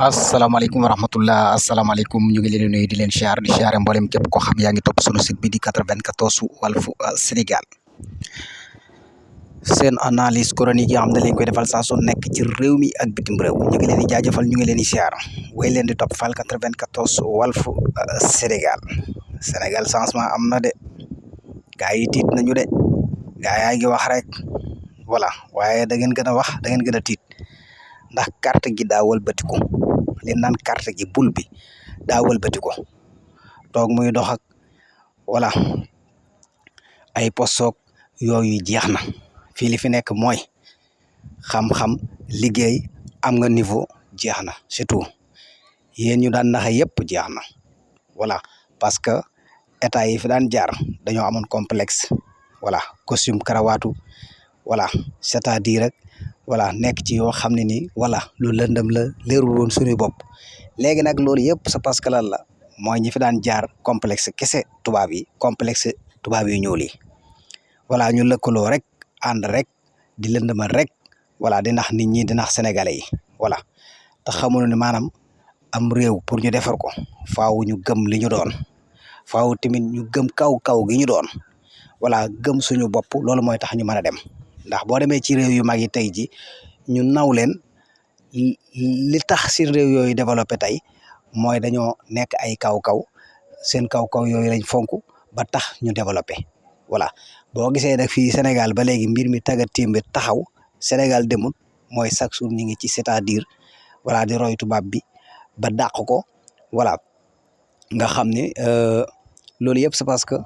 asalaamaaleykum wa rahmatullah asalaamaaleykum ñu ngi leen di nuyu di leen siyaar di siyaare mboolem képp koo xam yaa ngi topp sunu site bi di 94 Walf Sénégal seen analyse chronique yi xam ne leen koy defal saa su nekk ci réew mi ak bitim réew ñu ngi leen di jaajëfal ñu ngi leen di siyaar way leen di topp fal 94 Walf Sénégal Sénégal changement am na de gaa yi tiit nañu de gaa yaa ngi wax rek voilà waaye da ngeen gën a wax da ngeen gën a tiit ndax carte gi daa wëlbatiku li naan carte gi bul bi daa wëlbatiku toog muy dox ak voilà ay postoog yooyu jeex na fii li fi nekk mooy xam-xam liggéey am nga niveau jeex na surtout yéen ñu daan naxe yëpp jeex na voilà parce que état yi fi daan jaar dañoo amoon complexe voilà costume karawaatu voilà c'est-à-dire rek voilà nekk ci yoo xam ne nii voilà lu lëndëm la leerul woon suñuy bopp léegi nag loolu yëpp c'est parce que lan la mooy ñi fi daan jaar complexe kese tubaab yi complexe tubaab yi ñuul yi voilà ñu lëkkaloo rek ànd rek di lëndëmal rek voilà di nax nit ñi di nax sénégalais yi voilà te xamuñu ne maanaam am réew pour ñu defar ko faaw ñu gëm li ñu doon faaw tamit ñu gëm kaw gi ñu doon voilà gëm suñu bopp loolu mooy tax ñu mën a dem ndax boo demee ci réew yu mag yi tey ji ñu naw leen li tax si réew yooyu développé tey mooy dañoo nekk ay kaw seen kaw yooyu lañ fonk ba tax ñu développé voilà boo gisee nag fii Sénégal ba léegi mbir mi tagga témbe taxaw Sénégal demul mooy chaque jour ñu ngi ci c'est-à-dire voilà di roy tubaab bi ba dàq ko voilà nga xam ne loolu yëpp c'est parce que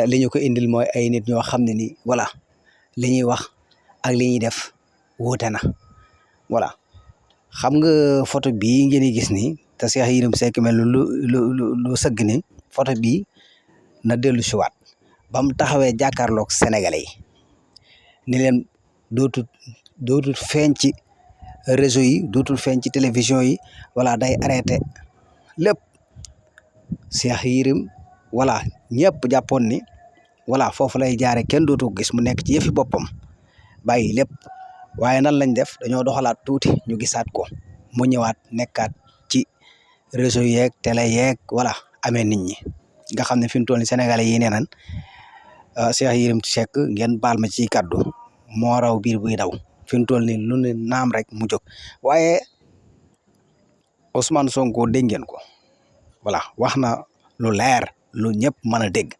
li ñu ko indil mooy ay nit ñoo xam ne ni voilà li ñuy wax ak li ñuy def wuute na voilà xam nga photo bii ngeen di gis nii te Cheikh Yérim Seck mel lu sëgg ni photo bii na dellu si waat ba mu taxawee jàkkaarloog sénégalais yi ni leen dootul feeñ ci réseau yi dootul feeñ ci télévision yi voilà day arrêté lépp Cheikh Yérim voilà ñëpp jàppoon ni voilà foofu lay jaare kenn dootu gis mu nekk ci yëfi boppam bàyyi lépp waaye nan lañ def dañoo doxalaat tuuti ñu gisaat ko mu ñëwaat nekkaat ci réseau yeeg télé yeeg voilà amee nit ñi nga xam ne fi mu toll ni sénégalais yi nee nan Cheikh Yérim Seck ngeen baal ma ci kàddu moo raw biir buy daw fi mu toll ni lu ne naam rek mu jóg waaye Ousmane Sonko dégg ngeen ko voilà wax na lu leer lu ñëpp mën a dégg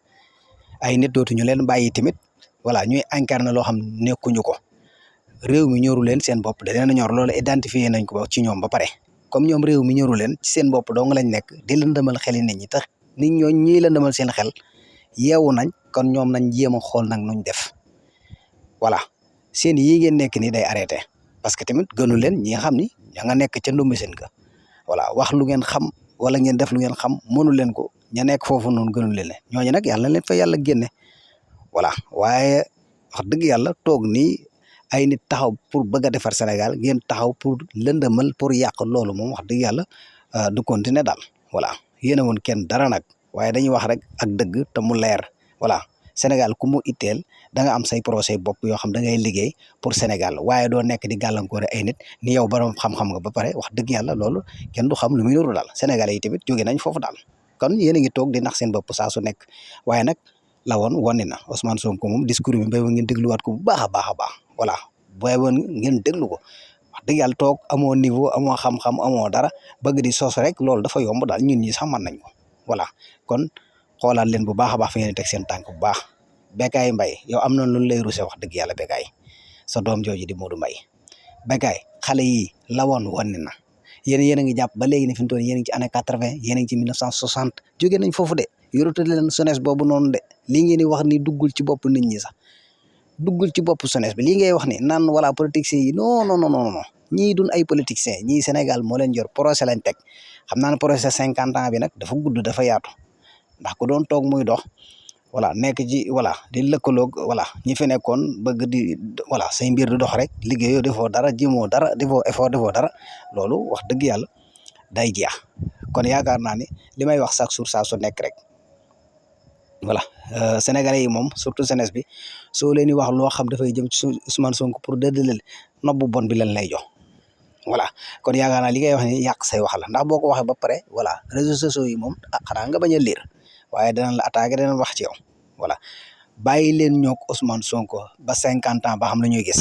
ay nit dootuñu leen bàyyi tamit voilà ñuy incarner loo xam nekkuñu ko réew mi ñoru leen seen bopp da leen a ñor loolu identifié nañ ko ba ci ñoom ba pare comme ñoom réew mi ñoru leen ci seen bopp dong lañ nekk di lëndëmal xeli nit ñi tax nit ñoo ñuy lëndëmal seen xel yeewu nañ kon ñoom nañ jéem a xool nag nuñ def voilà seen yii ngeen nekk nii day arrêté parce que tamit gënu leen ñi nga xam ni ña nga nekk ca ndumbi seen ka voilà wax lu ngeen xam wala ngeen def lu ngeen xam mënu leen ko ña nekk foofu noonu gënu leen ne ñooñu nag yàlla leen fa yàlla génne voilà waaye wax dëgg yàlla toog nii ay nit taxaw pour bëgg a defar Sénégal ngeen taxaw pour lëndëmal pour yàq loolu moom wax dëgg yàlla du continuer daal voilà yéen a woon kenn dara nag waaye dañuy wax rek ak dëgg te mu leer voilà Sénégal ku mu itteel da nga am say projet bopp yoo xam da ngay liggéey pour Sénégal waaye doo nekk di gàllankoore ay nit ni yow borom xam-xam nga ba pare wax dëgg yàlla loolu kenn du xam lu muy nuru daal Sénégalais yi tamit jóge nañ foofu daal kon yéen a ngi toog di nax seen bopp saa su nekk waaye nag la woon wane na Ousmane Sonko moom discours bi mbéy ngeen dégluwaat ko bu baax a baax voilà booy woon ngeen déglu ko wax dëgg yàlla toog amoo niveau amoo xam-xam amoo dara bëgg di sos rek loolu dafa yomb daal ñun ñi sax mën nañ ko voilà kon xoolaat leen bu baax a baax fi ngeen teg seen tànk bu baax Bécaye Mbaye yow am na lu lay rusé wax dëgg yàlla Bécaye sa doom jooju di Modou Mbaye Bécaye xale yi la woon wane na yéen a ngi jàpp ba léegi ne fi mu toll yéen a ngi ci année 80 yéen a ngi ci 1960 jóge nañ foofu de yoratu leen jeunesse boobu noonu de lii ngeen di wax ni duggul ci bopp nit ñi sax duggul ci bopp jeunesse bi lii ngay wax ni naan voilà politiciens yi non ñii dun ay politiciens ñii Sénégal moo leen yor projet lañ teg xam naa ne projet 50 ans bi nag dafa gudd dafa yaatu ndax ku doon toog muy dox voilà nekk ci voilà di lëkkaloog voilà ñi fi nekkoon bëgg di voilà say mbir di dox rek liggéeyoo defoo dara jéemoo dara defoo effort defoo dara loolu wax dëgg yàlla day jeex kon yaakaar naa ni li may wax chaque jour saa su nekk rek voilà sénégalais yi moom surtout jeunesse bi soo leen di wax loo xam dafay jëm ci Ousmane Sonko pour dëddaleel nob bu bon bi leen lay jox voilà kon yaakaar naa li ngay wax ni yàq say wax la ndax boo ko waxee ba pare voilà réseaux sociaux yi moom xanaa nga bañ a lire waaye danañ la attaqué danañ wax ci yow voilà bàyyi leen ñoog Ousmane Sonko ba 50 ans ba xam la ñuy gis.